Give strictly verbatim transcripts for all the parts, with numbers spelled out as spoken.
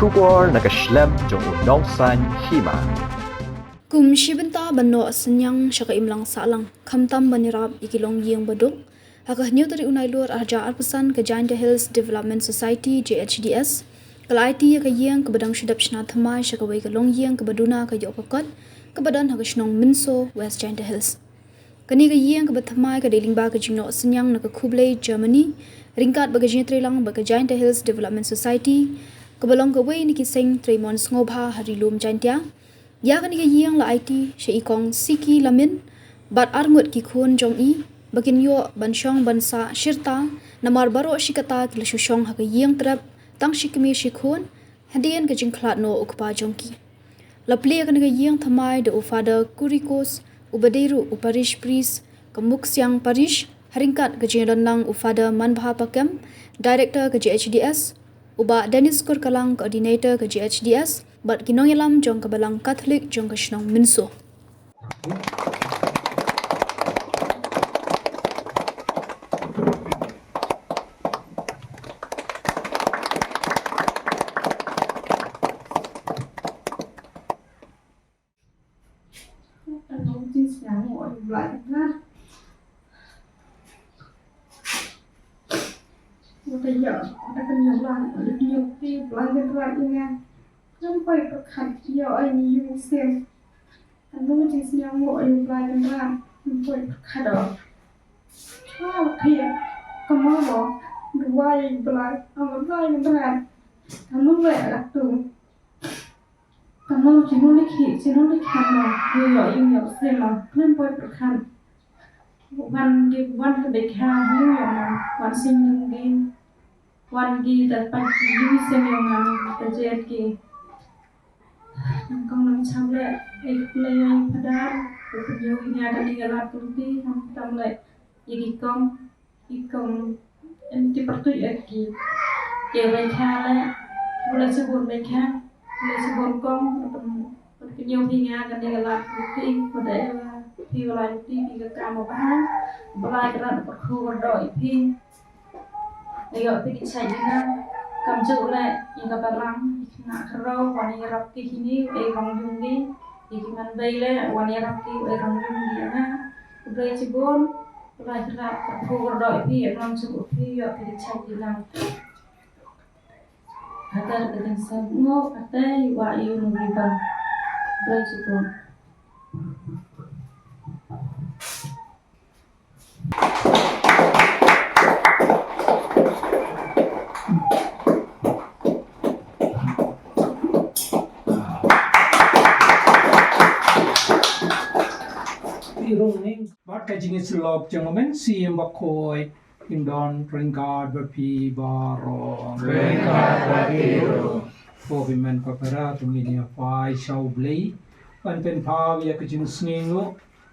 Khubor na ka shlem jong u nongsaiñ hima. Kum shi bynta ban noh synñiang sha ka imlang sahlang, khamtam ban ïarap ïa ki longïing baduk, ha ka hynñiew tarik u Nailur arhajar arphew san ka Jaintia Hills Development Society, J H D S, ka la aiti ïa ka ïing kaba dang shu dep shna thymmai sha kawei ka longïing kaba duna ka ïoh ka kot, kaba don ha ka shnong Mynso, West Jaintia Hills. Kane ka ïing kaba thymmai ka dei lyngba ka jingnoh synñiang na ka khublei Germany, ryngkat bad ka jingïatreilang bad ka Jaintia Hills Development Society, kaba long kawei na ki seng treimon sngewbha ha Ri Lum Jaintia. Ïa kane ka ïing la aiti sha i Kong Siki Lamin bad arngut ki khun jong i, ba kin ïoh ban shong ban sah shirta, namar baroh shi katta ki la shu shong ha ka ïing trep, tang shi kmie shi khun, hadien ka jingkhlad noh u kpa jong ki. La plie kane ka ïing thymmai da u Father Kurikos, uba dei ruh u Parish Priest ka Muksiang Parish, ha ryngkat ka jingdonlang u Father Manbha Pakem, Director ka J H D S, u Bah Dennis Kurkalang, Coordinator ka J H D S, bad ki nongïalam jong ka Balang Katholik jong ka shnong Mynso. Anu jingsñiawngooh ïa u Blai Kynrad, ym poi pyrkhat o. Chwa la thiah, ka mano, duwai ïa u Blai, ïa u Blai Kynrad. Anu leh la tu. Ka mano, chino leh khih, chino leh khih mo, ïoh ïoh ïing ïoh sem mo, khlem poi pyrkhat. Wan ki, wan ka beit kha, ïoh ïoh mo, wan sing ïing ki. Wan ki da pat ki ïing sem ïong nga, da jet ki. Nang kong nang cham leh, eh, leh ïa i Phadar, u pynïoh ïa nga kane ka lad kumti, nang tam leh, ïa ki kong, ki kong, em, ki pyrtuit ïa ki. Ïa bai kha leh, u leh shibun bai kha, u leh shibun kong, u pyn, u pynïoh ïa nga kane ka lad kumti, u da ïa phi u lai kumti, phi ka kam u bha, u Blai Kynrad u kyrkhu kyrdoh ïa phi. Ïoh phi ki chait ki nang, kam juh leh ïa ka balang, ïa ki khynnah khynraw, wan ïarap ki kine, u ei rong jong ki, ïa ki man bei leh, wan ïarap ki, u ei rong jong ki ïa nga. Khublei shibun, Blai Kynrad kyrkhu kyrdoh ïa phi, ïa nang shu phi, ïoh phi ki chait ki nang. Kata ka jingsngewnguh, kata ïa u wa ïa u nongri bang. Khublei shibun. Bad ka jingïasyllok jong u Mynsiem Bakhuid, kin don ryngkat bad phi baroh. Ryngkat bad phi ruh. Ko hynmen ko para, to ngin ïa phai sha U Blei ban pynpaw ïa ka jingsngewnguh,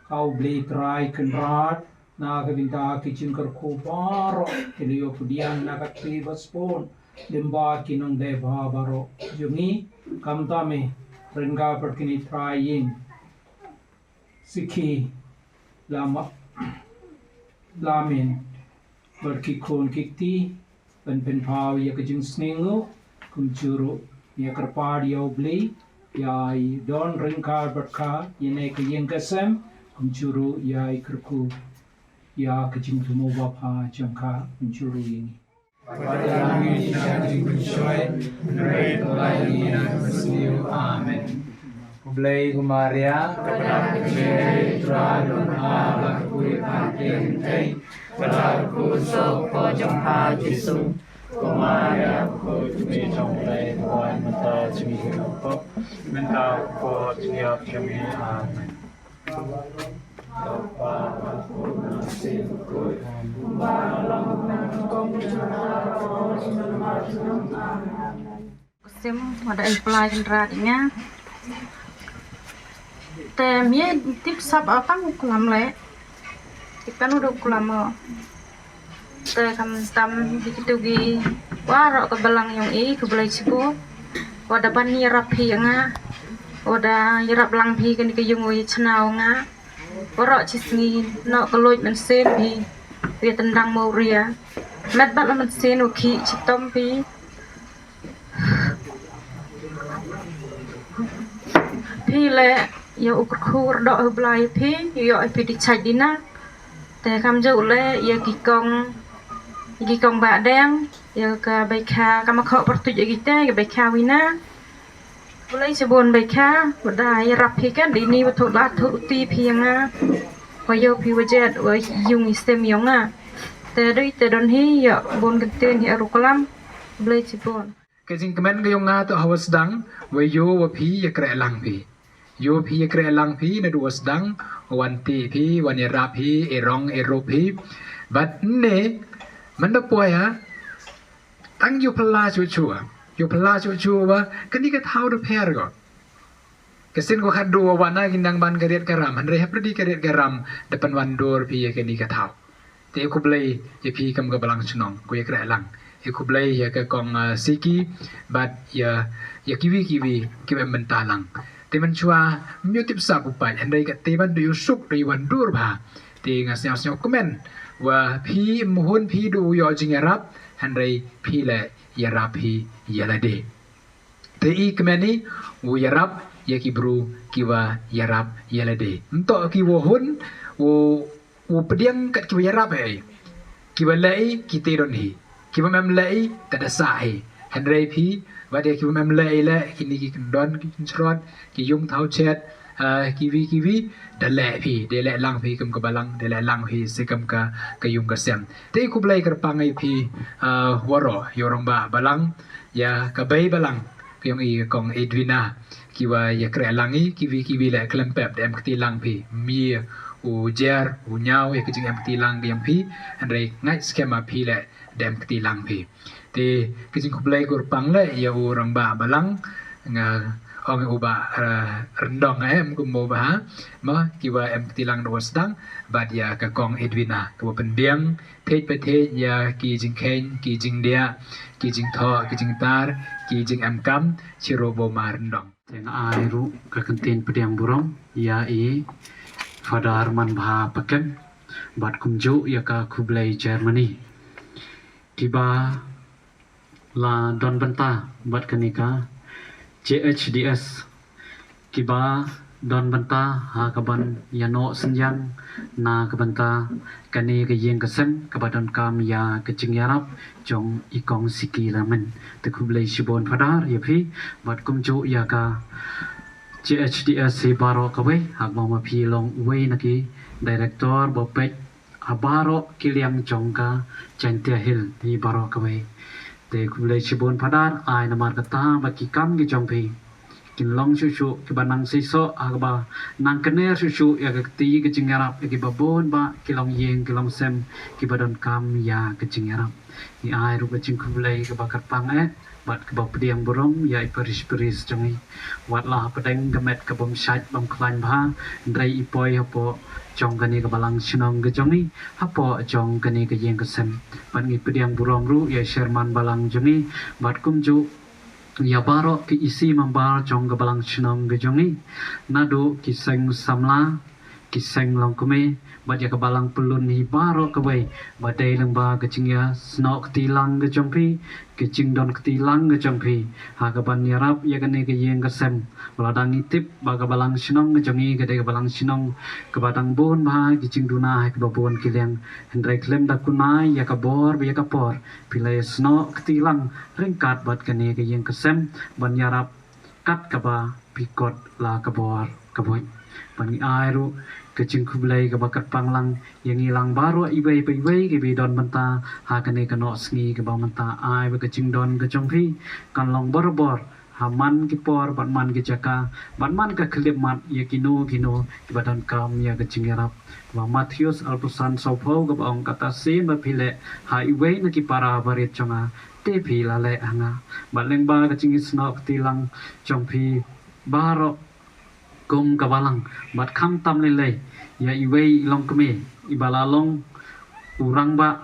ka U Blei Trai Kynrad, na ka bynta ki jingkyrkhu baroh ki la ïoh pdiang na ka kti ba sbun, lyngba ki nongdei bha baroh jong ngi, khamtam eh ryngkat bad kine trai ïing Siki Lama, Lamin, bad ki khun ki kti, ban pynpaw ïa ka jingsngewnguh, kumjuh ruh ïa kyrpad ïa U Blei, ïa i don ryngkat bad ka, ïa kane ka ïing ka sem, kumjuh ruh ïa i kyrkhu, ïa ka jingthmu ba bha jong ka, kumjuh ruh ïa ngi. Wat la ngi sha ka jingpynshoi, hynrei to ai ngi na ka mynsiem. Amen. Khublei ko Maria, kaba don ka jingkyrkhu, Trai don ha phi, bad ha phi ka kyrteng, bad ha phi ka soh ka jong pha Jisu. Ko Maria, ko jong pha, ko jong pha, mynta ko jong pha. Amen. Sim, wada ai Blai Kynrad ïa nga. Te mia tip sap atang u klam leh. Tip tang u klam mo. Te khamtam ïa kitu ki waroh ka balang ïong i, khublei shibun. Wada ban ïarap phi ïa nga. Wada ïarap lang phi kane ka ïung u ïa chna u nga. Waroh chi sngi noh ka luid mynsiem phi. Phi tyndang mo ria. Met bad la mynsiem u khih chitom phi. Ïa u kyrkhu u rdoh u Blei ïa phi, ïoh ïa phi di chait di na. Te kam ju leh ïa ki kong, ïa ki kong ba deng, ïa ka bai kha, kam khoh pyrtuit ïa kita, ïa ka bai kha wina. Khublei chibun bai kha, ba da ïarap phi kan, dei ni ba thut la thut uti phi ïa nga. Wa ïoh phi wa jet, wa yung i stem ïa nga. Te dei te don hi, ïa bun kyntien hi aru kalam. Khublei chibun. Ka jingkmen ka ïong nga to ha wa sdang, wa ïoh wa phi ïa kreh lang phi. Ïoh phi ïa kreh lang phi, naduh wa sdang, wan ti phi, wan ïarap phi, i rong, i rup phi. Bad ne, man da poi ha, tang ïoh phylla chuh chuh, ïoh phylla chuh chuh wa, kani ka thaw da pher ko. Ka sien ko khadduh wa wan na ki nang ban ka riat ka ram, hynrei hapyrdi ka riat ka ram, da pynwan dur phi ïa kani ka thaw. Te ïa khublei ïa phi kam ka balang shnong, ko ïa kreh lang. Ïa khublei ïa ka kong, ah, Siki, bad ïa, ïa kiwi kiwi, kiwa em bynta lang. Te mynshuwa, ym ïoh tip sap u paid, hynrei ka te ban du ïoh suk, du ïoh wan dur bha. Te nga sngew sngew kmen, wa phi mhun phi du ïoh jingïarap, hynrei phi leh ïarap phi ïa lade. Te i kmen i, u ïarap ïa ki bru kiwa ïarap ïa lade. Nto ki wa hun, u, u pdiang kat kiwa ïarap hi. Kiwa leh i, ki te don hi. Kiwa mem leh i, ta da sah hi. Hynrei phi, wat ïa kiwa mem leh i leh, kini ki kyndon, ki kynshrot, ki yung thaw chet, ah, kiwi kiwi, da leh phi, da leh lang phi kum ka balang, da leh lang phi si kum ka, ka yung ka sem. Te khublei kyrpang ïa phi, ah, waroh, ïa u rangbah balang, ïa ka bei balang, ka ïong i kong Edwina, kiwa ïa kreh lang i, kiwi kiwi leh khlem pep, da em kti lang phi, mi u jer, u ñiaw, ïa ka jing em kti lang ka ïong phi, hynrei ngait skhem ma phi leh, da em kti lang phi. Te ka jingkhublei kyrpang leh ïa u rangbah balang, nga ong u bah, eh, Ryndong, eh, em kum u bah, ma, kiwa em kti lang da wa sdang, bad ïa ka kong Edwina, kiwa pynbiang, thej pa thej ïa ki jingkheiñ, ki jingdiah, ki jingthoh, ki jingtar, ki jingem kam, chirup u ma Ryndong. Te nga ai ruh ka kyntien pdiang burom, ïa i Father Manbha Pakem, bad kumjuh ïa ka khublei Germany. Kiba la don bynta bad kane ka J H D S. Kiba don bynta ha kaban ïa noh synjang na ka bynta kane ka ïing ka sem kaba donkam ïa ka jingïarap jong i kong Siki Lamin. Te khublei shibun Father ïa phi bad kumjuh ïa ka J H D S hi baroh kawei, haba ma phi long uwei na ki director ba peit ha baroh ki liang jong ka Jaintia Hills hi baroh kawei. Te khublei shibun Father, ai namar kata ba ki kam ki jong phi kin long shuh shuh kiba nang seisoh, ha kaba nang kyner shuh shuh ïa ka kti ka jingïarap ïa kiba bun bah ki longïing ki longsem kiba donkam ïa ka jingïarap. Ngi ai ruh ka jingkhublei kaba kyrpang eh bad kaba pdiang burom ïa i parish parish jong ngi. Wat la hapdeng ka met ka bym shait bym khlaiñ bha, hynrei i poi hapoh jong kane ka balang shnong ka jong ngi, hapoh jong kane ka ïing ka sem. Bad ngi pdiang burom ruh ïa i chairman balang jong ngi, bad kumjuh ïa baroh ki isi member jong ka balang shnong ka jong ngi. Naduh ki seng samla, ki seng longkmie, bad ïa ka balang pyllun hi baroh kawei, ba dei lyngba ka jingïasnoh kti lang ka jong phi, ka jingdon kti lang ka jong phi ha kaban ïarap ïa kane ka ïing ka sem. Ba la dang ngi tip ba ka balang shnong ka jong ngi ka dei ka balang shnong kaba dang bun bha ki jingduna ha kiba bun ki liang, hynrei khlem da kunai ïa ka bor bad ïa ka por, phi la ïasnoh kti lang ryngkat bad kane ka ïing ka sem ban ïarap kat kaba phi kot la ka bor ka buit. Bad ngi ai ruh ka jingkhublei kaba kyrpang lang ïa ngi lang baroh iwei pa iwei kiba don bynta ha kane ka noh sngi kaba mynta. Ai ba ka jingdon ka jong phi kan long barabor ha man ki por bad man ki jaka bad man ka khyllipmat ïa kino kino kiba donkam ïa ka jingïarap. Ba Mathaios arphew san sawphew kaba ong, kata sien ba phi leh ha iwei na ki para barit jong nga, te phi la leh ha nga. Bad lyngba ka jingïasnoh kti lang jong phi baroh kum ka balang bad khamtam lei lei ïa iwei i longkmie iba la long u rangbah,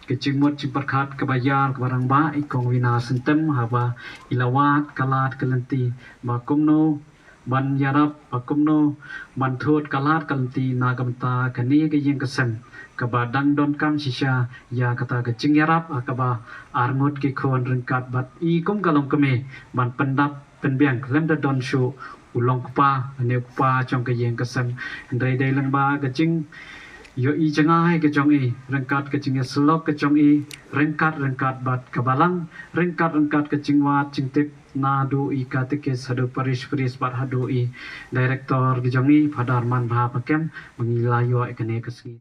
ka jingmut jingpyrkhat kaba ïar kaba rangbah, i kong Wina Syntem, haba i la wad ka lad ka lynti ba kumno ban ïarap, ba kumno ban thut ka lad ka lynti na ka bynta kane ka ïing ka sem kaba dang donkam shisha ïa kata ka jingïarap ha kaba arngut ki khun ryngkat bad i kum ka longkmie ban pyndap pynbiang khlem da don shuh u long kpa, ne u kpa jong ka ïing ka sem. Hynrei dei lyngba ka jing ïohi jngai ka jong i, ryngkat ka jingïasyllok ka jong i, ryngkat ryngkat bad ka balang, ryngkat ryngkat ka jingwad jingtip naduh i katekis haduh parish priest bad haduh i director ka jong i, Father Manbha Pakem, ba ngi la ïoh ïa kane ka sngi.